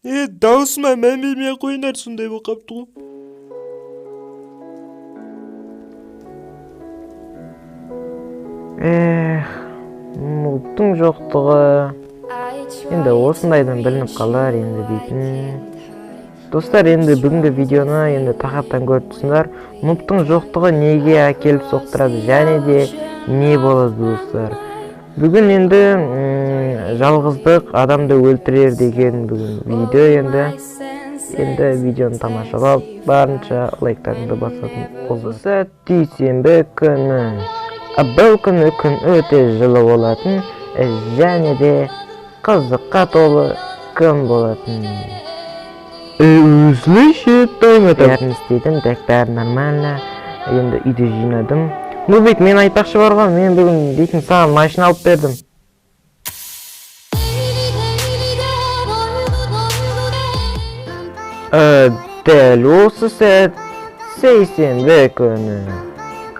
Е, даусыма мән бермей ақ қойыңдар, сондай болып қалыпты ғой. Эх, нубтың жоқтығы енді осындайдан білініп қалар енді дейтін. Достар, енді бүгінгі видеоны енді тақырыптан көріп тұрсыңдар. Нубтың жоқтығы неге әкеліп соқтырады және де не болады, достар? Бүгін енді жалғыздық адамды өлтірер деген бүгін видео енді. Енді видеоны тамашалап, барынша лайктарыңды басатын болса, дүйсенбі күні. Бұл күні күн өте жылы болатын және де қызыққа толы күн болатын. Услышит. Бәрін істедім, так, бәрі нормально. Енді үйде жинадым. Нубик, мен айтпақшы бар ғой, мен бүгін дейтін саған машина алып бердім. Дәл осы сәт сейсенбі күні.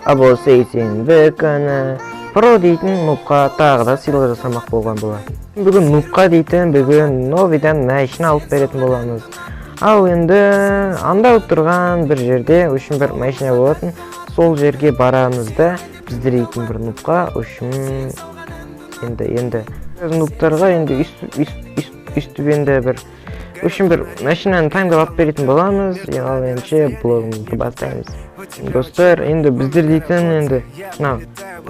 Бұл сейсенбі күні Про дейтін нубқа тағы да сыйлық жасамақ болған болатын. Бүгін нубқа дейтін бүгін новыйдан машина алып беретін боламыз. Ал енді анда тұрған бір жерде үшін бір машина болатын. Сол жерге барамыз да, біздер дейтін бір нубқа үшін енді нубтарға енді үстіп енді бір үшін бір машинаны таңдап алып беретін боламыз. Ал ендеше блогымызды бастаймыз. Достар, енді біздер дейтін енді мына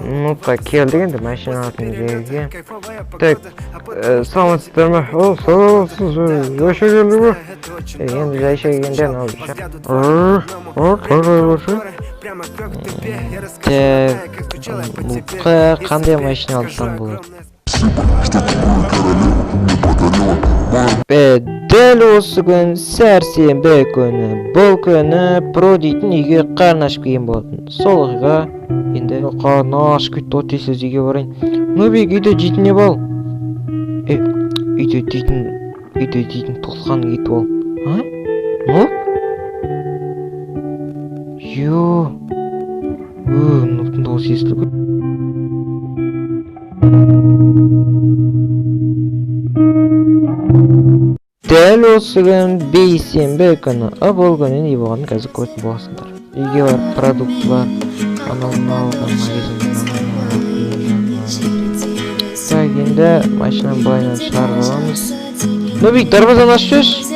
нубқа келдік енді машина алатын жерге. Так, саламатсыздар ма? О, саламатсыз, жайша келді ғой. Енді жайша келгенде мынау. Так, нубқа қандай машина алсам болады? Дәл осы күн сәрсенбі күні. Бұл күні Про дейтін үйге қарны ашып келген болатын. Сол оқиға енді қарны ашып кетті ғой, тез үйге барайын. Нубик, үйде жейтін не бол? Үйде жейтін тоқсан ет бол. А? Нуб? Йо. Нубтың дауысы естіліп. Дәл осы күн бейсенбі күні. А бұл күні не болғанын қазір көретін боласыңдар. Үйге барып продуктылар, анау мынау магазиннен. Так, енді машинаны былайынан шығарып аламыз. Нубик, дарбазаны ашып жіберші.